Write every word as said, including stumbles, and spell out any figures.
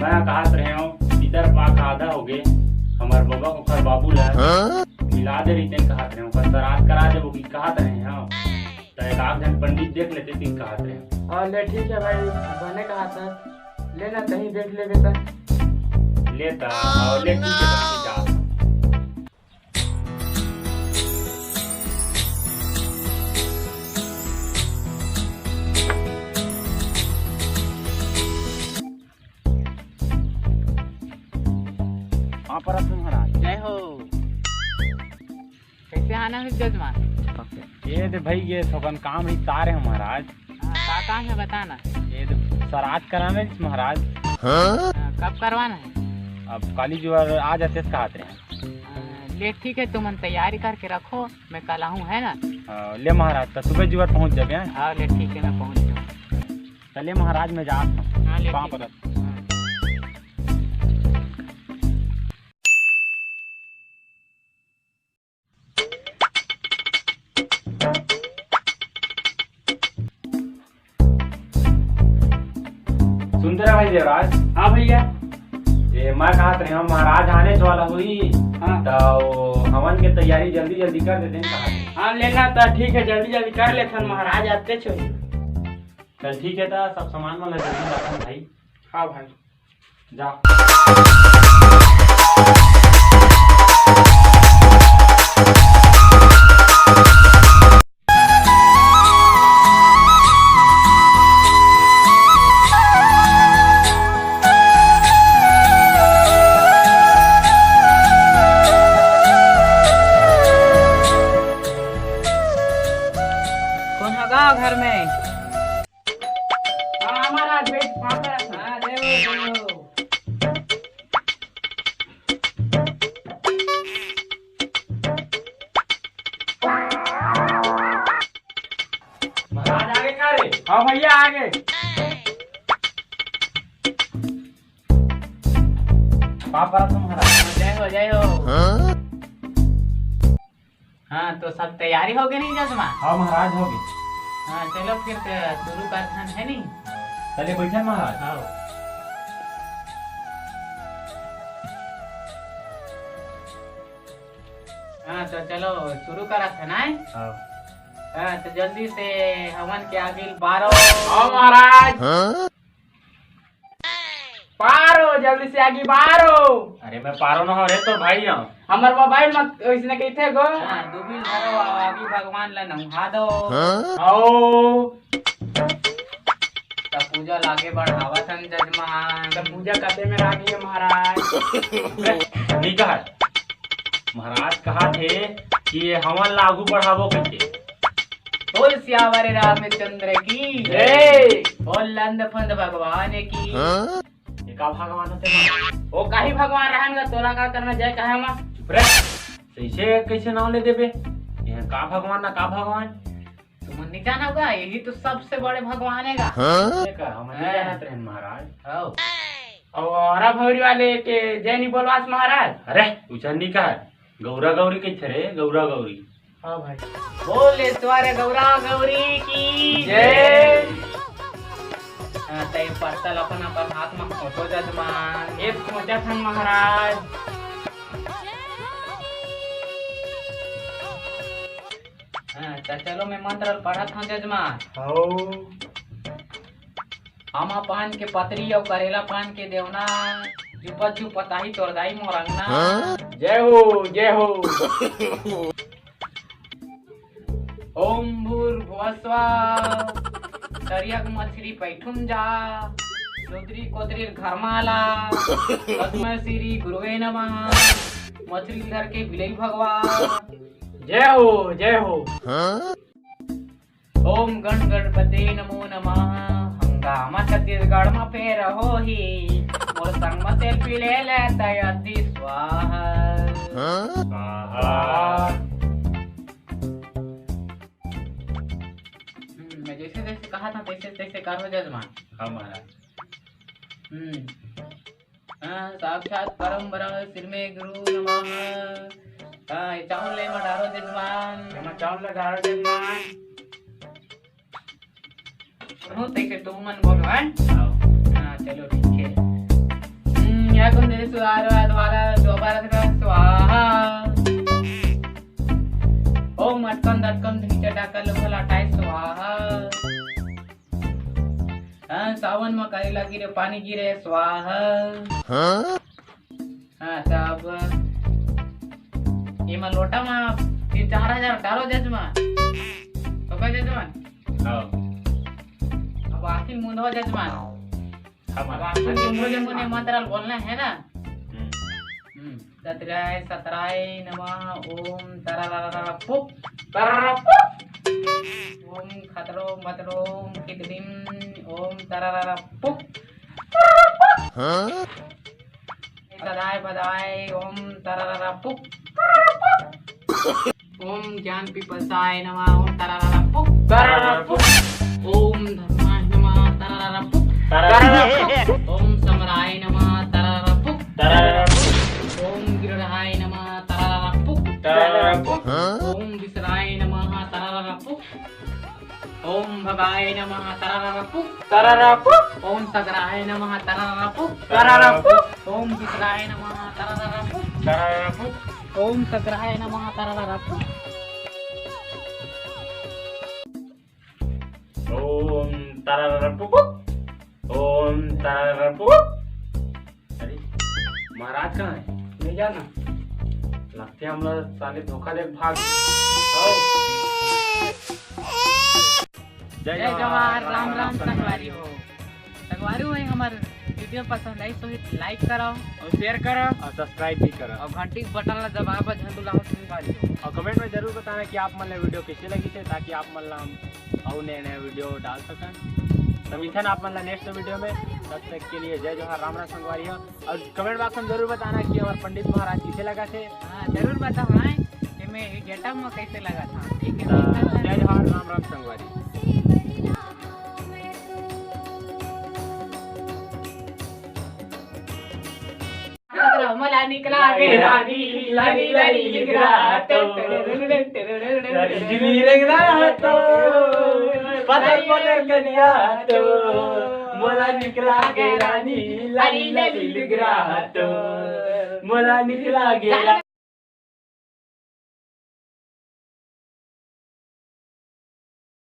हाँ, कहत रहे हो, पितर पाक आधा हो गे, हमर बबा ओकर बाबू ला हाँ? मिला दे रहितेन कहत रहे हो, ओकर सराध करा देबो कि कहत रहे हो, त एक आध झन पंडित देख लेते, फिर कहत रहे हो। हाँ, ले ठीक है भाई, बने कहत है, ले ना तहीं देख लेबे त। ले त, हाँ, ले ठीक है, त मैं जात हूँ। हाँ, परसों महाराज। जय हो। कैसे आना है जजमान? ये दे भाई, ये थोकन काम ही तार है महाराज। हाँ, का काम है बताना। ये दे सराध कराना है महाराज। हाँ, कब करवाना है? अब काली जुआर आ जाते कहत रहे। हाँ, ले ठीक है, तुमन तैयारी करके रखो, मैं कल आहूँ, है ना? हाँ, ले महाराज, त सुबह जुआर पहुँच जाबे, हैं? हाँ, ले ठीक है, मैं पहुँच जाऊँ। त ले महाराज, मैं जात हूँ। हाँ, ले पाँव ठीक। परत। हाँ। सुनते रहा भाई देवराज। हाँ भैया। ये मैं कहत रहे हूँ, महाराज आने वाला हुई, हाँ। त वो हवन के तैयारी जल्दी जल्दी कर देते हैं, कहा। हाँ, लेना त ठीक है, जल्दी जल्दी कर लेथन, महाराज आते छोड़ी। चल ठीक है, त सब सामान मन ला जल्दी लाथन भाई। हाँ भाई। जा। कौन होगा घर में? हाँ, हमारा बेट पापा। हाँ, देव, देव। महाराज आगे का रे? हाँ भैया, आगे। पापा तो महाराज। जय हो, जय हो। हाँ? हाँ, तो सब तैयारी हो गई नहीं जजमान? हाँ महाराज, हो गई। हाँ, चलो फिर त शुरू करथन, है नहीं? चले बैठन महाराज। हाँ। हाँ, तो चलो शुरू करत है ना? हाँ। हाँ, तो जल्दी से हवन के आगिल बारो। हाँ महाराज। हाँ? पारो, जल्दी से आगी बारो। अरे मैं पारो ना हो रे, तो भाई हूँ। हमर मोबाइल में इसने कहते गो। हाँ, दुबिल धरो, आगी भगवान ला नहा दो। हाँ? आओ। त पूजा लागे बढ़ावत हन जजमान। त पूजा कते में रागी है महाराज? नहीं कहा। महाराज कहा थे कि ये हवन लागू बढ़ावो कहिके। बोल सियावर रामचंद्र की जय। बोल लंद फंद भगवान की। हाँ? ये का भगवान होते महाराज? वो काही भगवान रहन का, तोला का करना जय कहे मा? चुप रे। कैसे, कैसे नाम ले देबे? ये का भगवान ना का भगवान? तुमन नहीं जाना होगा, यही तो सबसे बड़े भगवान है का। हाँ? ये का, हम नहीं हाँ। जानत रहन महाराज। आओ। और औरा भौरी वाले के जय नहीं बोलवास महाराज। अरे, उचर नहीं कहा। गौरा गौरी कहिथे रे, गौरा गौरी। हाँ भाई। बोल ईश्वर गौरा गौरी की जय। हाँ, तय पत्तल अपन अपन हाथ में खोटो जजमान। एक खोटा थन महाराज। हाँ, त चलो मैं मंत्र पढ़त हूँ जजमान। हौ। आमा पान के पतरी अउ करेला पान के देवना, जुपत जुपत आही तोर दाई मोर अंगना। हाँ? जय हो, जय हो। ओम भूर्भुवः स्वः। तरियक मछरी पैठुन जा। लोदरी कोदरी घरमाला। पद्म श्री गुरुवे नमः। मछरी धर के बिलई भगवान। जय हो, जय हो। हाँ? ओम गण गणपते नमो नमः। हंगामा छत्तीसगढ़ म फेर होही, मोर संग म selfie ले ले तय अति स्वाहा। हाँ? स्वाहा। हम्म, मैं जैसे जैसे कहा था तैसे तैसे करो जजमान। हाँ महाराज। हम्म। हाँ, साक्षात परम ब्रह्म श्री में गुरु नमः। हाँ, ये चावल ले मा डारो जजमान। एमा चावल ला डारो जजमान। सुनो, तैसे तुम मन बोलो, हैं? हाँ। हाँ, चलो, ठीक है। कुंदे सुधार द्वारा दोबारा से स्वाहा। ओम अटकम दटकम धीचा डाका लोखा लाटाय स्वाहा। हाँ, सावन म काली लागी रे पानी गिरे स्वाहा। हाँ? हाँ, त अब एमा लोटा म तीन चार हजार डारो जजमान। तो का जजमान? हाँ। अब आखिर मुंदवा जजमान। हाँ, अब आखिर के मुंदे मुंदे मंत्र बोलना है ना? हम्म। हम्म। दतराय सतराय नमः। ओम तररररपुप। तरररपुप। ओम खतरोम बतरोम कितदिम। ओम तररररपुप। हाँ? सदाय बदाय ओम तरररपुप। ओम ज्ञान पिपसाय नमः। ओम तरररपुप। तरररपुप। ओम धर्माय नमः। तरररपुप। तरररपुप। ओम समराय नमः। तरररपुप। तरररपुप। ओम गिरहाय नमः। तरररपुप। तरररपुप। ओम विसराय नमः। तरररपुप। ओम भगाय नमः। तरररपुप। तरररपुप। ओम सगराय नमः। तरररपुप। तरररपुप। ओम विसराय नमः। तरररपुप। तरररपुप। ओम सगराय नमः। तरररपुप। ओम तरररपुप। ओम तरररपुप। अरे, महाराज कहाँ है? नहीं जाना। लगते हमला साले धोखा दे भाग। आओ। जय जय जवाहर, राम राम संगवारी हो। संगवारी हो, हमार वीडियो पसंद आई तो लाइक करो और शेयर करो और सब्सक्राइब भी करो और घंटी के बटन ला दबाए बर झंडू लाहो संगवारी हो। और कमेंट में जरूर बताना कि आप मन ला वीडियो कैसे लगी थे, ताकि आप मन ला हम और नए नए वीडियो डाल सकन। तो मिलथन आप मन ला नेक्स्ट वीडियो में। तब तक के लिए जय जोहार, राम राम संगवारी हो। और कमेंट बॉक्स में जरूर बताना कि हमारे पंडित महाराज कैसे लगा थे। हाँ, जरूर बताओ, हाँ, कि मैं ये गेटअप में कैसे लगा था, ठीक है? तो जय जोहार, राम राम संगवारी। मला निकला गे रानी, लाली लाली लिगरा तो। लाली लिगरा तो, पतर पतर करिया तो। मला निकला गे रानी, लाली लाली लिगरा तो। मला निकला गे